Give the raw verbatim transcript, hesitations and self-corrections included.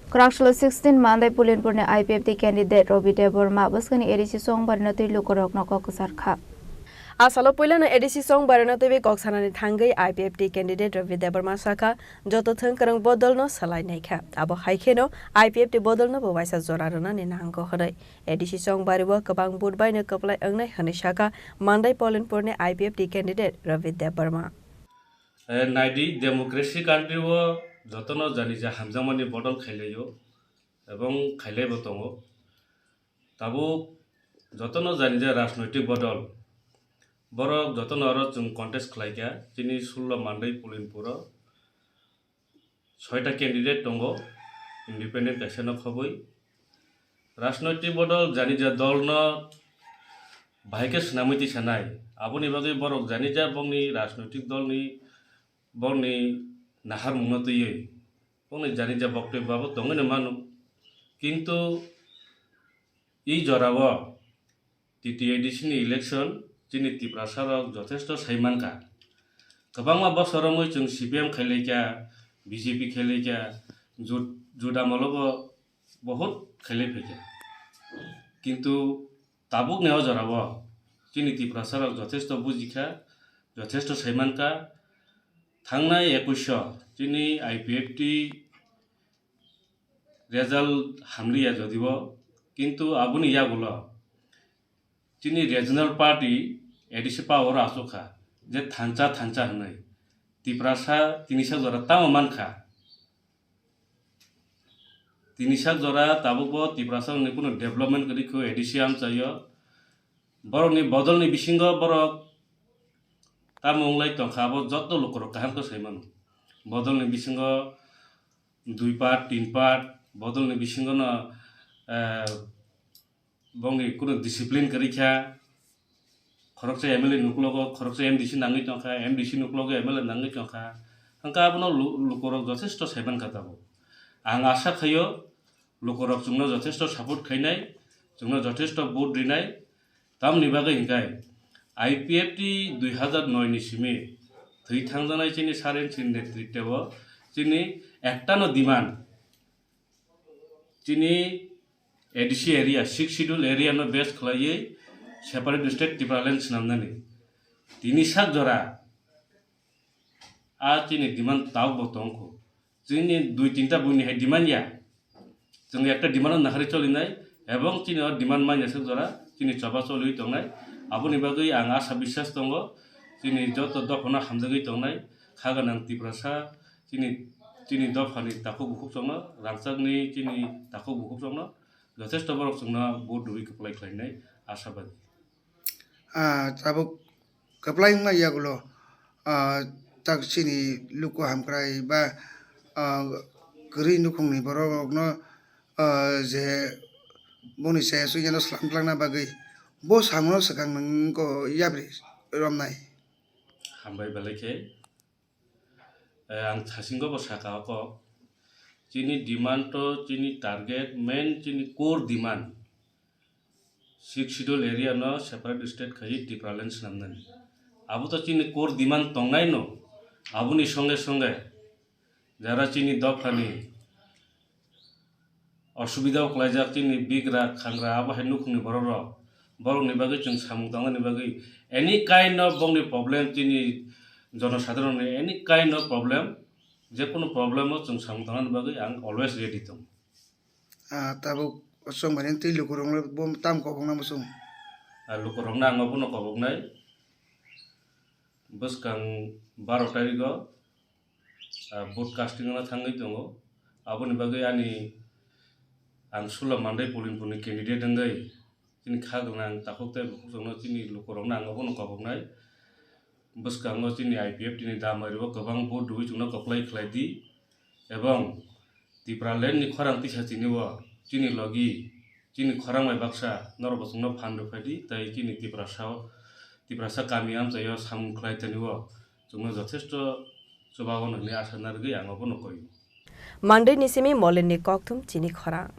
Kwraksalo sixteen Mandai Pulinpurni I P F T candidate Ravi Debbarma bwskangni A D C chongbarino twi lukurokno kok kwchar kha. A salo puilano A D C chongbarino twiwi kok sanani thangwi I P F T candidate Ravi Debbarma sakha, joto thwng kwrwng bodolno swlai naikha. Abo hai kheno I P F T bodolno bo waisa jora rwnani nango hwnwi. A D C chongbario kwbang vote baino kwplai wngnai hwnwi sakha Mandai Pulinpurni I P F T candidate Ravi Debbarma. Eh, naidi, democracy country o jotono janija hamjakmani bodol khailaio, ebong khailaibo tongo. Tabuk jotono janija rajnoitik bodol, borok jotono oro chwng contest khlaikha, chini sullo Mandai Pulinpuro soita candidate tongo, independent kaisa no khobwi. Rajnoitik bodol janija dolno bahai khe swnamwi tisanai. Aboni bagwi borok janija bongni rajnoitik dolni, bongni naharmungno twiwi bongni janija boktwi babo tongwino mano. Kintu i jorao T T A D C ni election chini Tiprasa rok jothesto sai mankha. Kwbangma bosor romwi chwng C P M khailaikha, B J P khailaikha, jut-, jut amolo bo bohut khailai phaikha. Kintu tabukni o jorao chini Tiprasa rok jothesto bujikha, jothesto sai mankha. Thangnai ekush o chini I P F T result hamliya jodibo, kintu aboni yagulo chini regional party A D C power o achukha je thansa thansa hwnwi. Tiprasa tini sak jora tamo mankha. Tini sak jora tabukbo Tiprasa ni kunu development kwrwi kho A D C amchaio. Borokni bodolni bisingo borok tamo wnglai tongkha, abo joto lukurok kaham khe sai mano. Bodolni bisingo dui part, tin part, bodolni bisingo no, eh, bongni kunu discipline kwrwi kha. Khoroksa M L A nuklogo, khoroksa M D C nangwi tongkha, M D C nuklogo M L A nangwi tongkha. Hwnkhe abono lu-, lukurok jothesto sai mankha tabuk. Ang asa khaio, lukurok chwngno jothesto support khainai, chwngno jothesto vote rinai. Tamoni bagwi hinkhe I P F T dui hazar noi ni simi thwi thangjaknai chini Saren chini netritwo chini ektano demand, chini A D C area, Sixth Schedule area no base khlaiwi separate state Tipraland swnamnani. Tini sak jora a chini demand tabukbo tongkho. Chini dui tinta buini hai demand ya. Chwng ekta demand no naharwi cholinai, ebong chini o demand manya sak jora chini choba choliwi tongnai. Aboni bagwi ang asa biswas tongo, chini joto dophano hamjagwi tongnai, kha gwnang Tiprasa, chini, chini dophani takhuk bukhuk chongno, rangchakni chini takhuk bukhuk chongno, jothesto borok chwngno vote rwui kwplai khlainai asabadi. Ah, tabuk kwplai wngma yagulo, ah, tak chini luku hamkrai ba, ah, kwrwi nukhungni borok rokno, ah, je boni chaya chuinano slam tlangna bagwi bo samungo swkang nwng wngkho yapri romnai. Hambai belai khe. Eh, ang thasingo bo saka o kok. Chini demand to, chini target, main chini core demand, Sixth Schedule area no separate state khai Tipraland swnamnani. Abo to chini core demand tongnai no. Aboni songe songe jara chini dophani osubida o kwlaijak chini bigra khangra abo hai nukhungni borok rok, borokni bagwi chwng samung tangnani bagwi any kind of bongni problem, chini jonosadharonni any kind of problem, jekunu problem o chwng samung tangnani bagwi ang always ready tongo. Ah, tabuk chwng bai twi lukurokno bo tam kobokna muchung. Ah, lukurokno ang obono koboknai bwskang baro tarikgo, ah, vote casting-o thangwi tongo. Aboni bagwi ani, ang Sula Mandai Pulinpurni candidate wngwi chini kha gwnang takhuk tei bukhuk chwngno chini lukurokno ang obono koboknai. Bwskango chini I P F T ni damai rwgo kwbang vote rwui chwngno kwplai khlai di, ebong Tipraland ni khorang tisa tini o chini logi, chini khorang bai baksa norok bo chwngno phan rwphai di, tei chini Tiprasa o, Tiprasa kami amchai o samung khlai tani o chwngno jothesto chubago hwnwi asa narwgwi ang obono koi. Mandai ni simi Molin ni kokthum chini khorang.